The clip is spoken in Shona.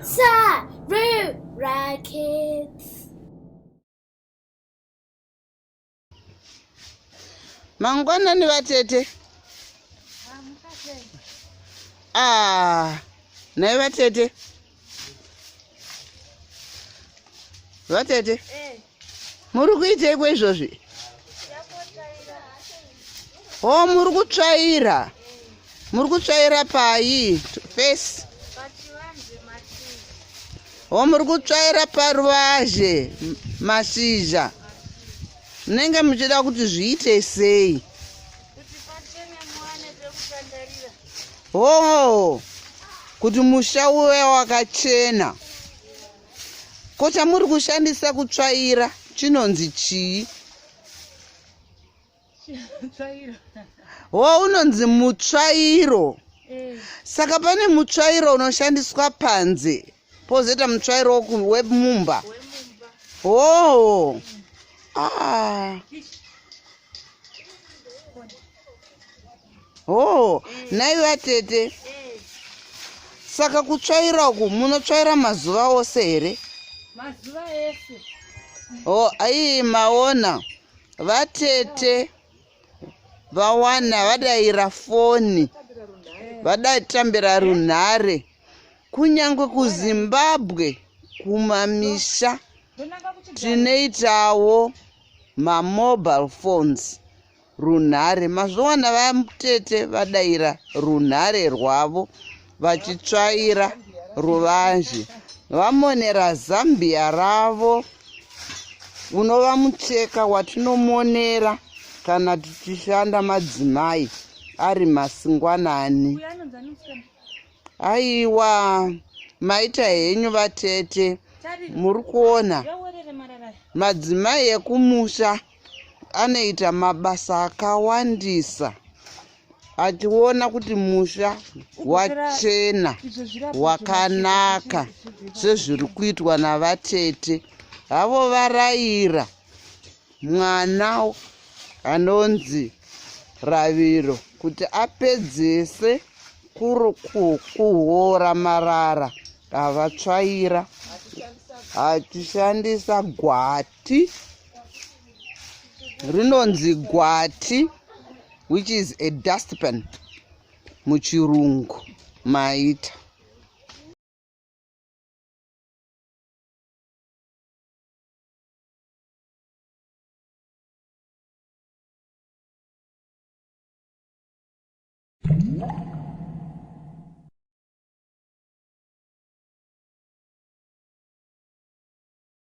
Sarura Kids. Mangwanani vatete. Ah, nhai vatete. Vatete. Eh. Muri kuitei kwaizvozvi? Oh, muri kutsvaira. Muri kutsvaira pai? Face. Oh, muri kutsvaira paruvazhe mashizha. Munenge muchida kuti zviite sei? Oh, kuti musha uve wakachena. Ko chamuri kushandisa kutsvaira chinonzi chii? Ho unonzi mutsvairo. Eh. Saka pane mutsvairo unoshandiswa panze pozoita mutsvairo wemumba. Ho. Ah. Ho, nhai vatete. Eh. Saka kutsvaira uku munotsvaira mazuva ose here? Mazuva ese. Ho, aii maona. Vatete vawana vadaira foni vadatambira runhare kunyange kuZimbabwe kumamisha tinoitawo mamobile phones runhare. Mazviona vatete vadaira runhare rwavo vachitsvaira ruvazhe vamonera zambia ravo unova mucheka watinomonera kana tichishanda madzimai ari masingwanani. Aiwa maita henyu vatete, muri kuona madzimai ekumusha anoita mabasa akawandisa achiona kuti musha wachena wakanaka sezviri kuitwa navatete havo. Varaira mwana anonzi Raviro kuti apedzese kuhora marara avatsvaira achishandisa gwati rinonzi gwati, which is a dustpan muchirungu. Maita.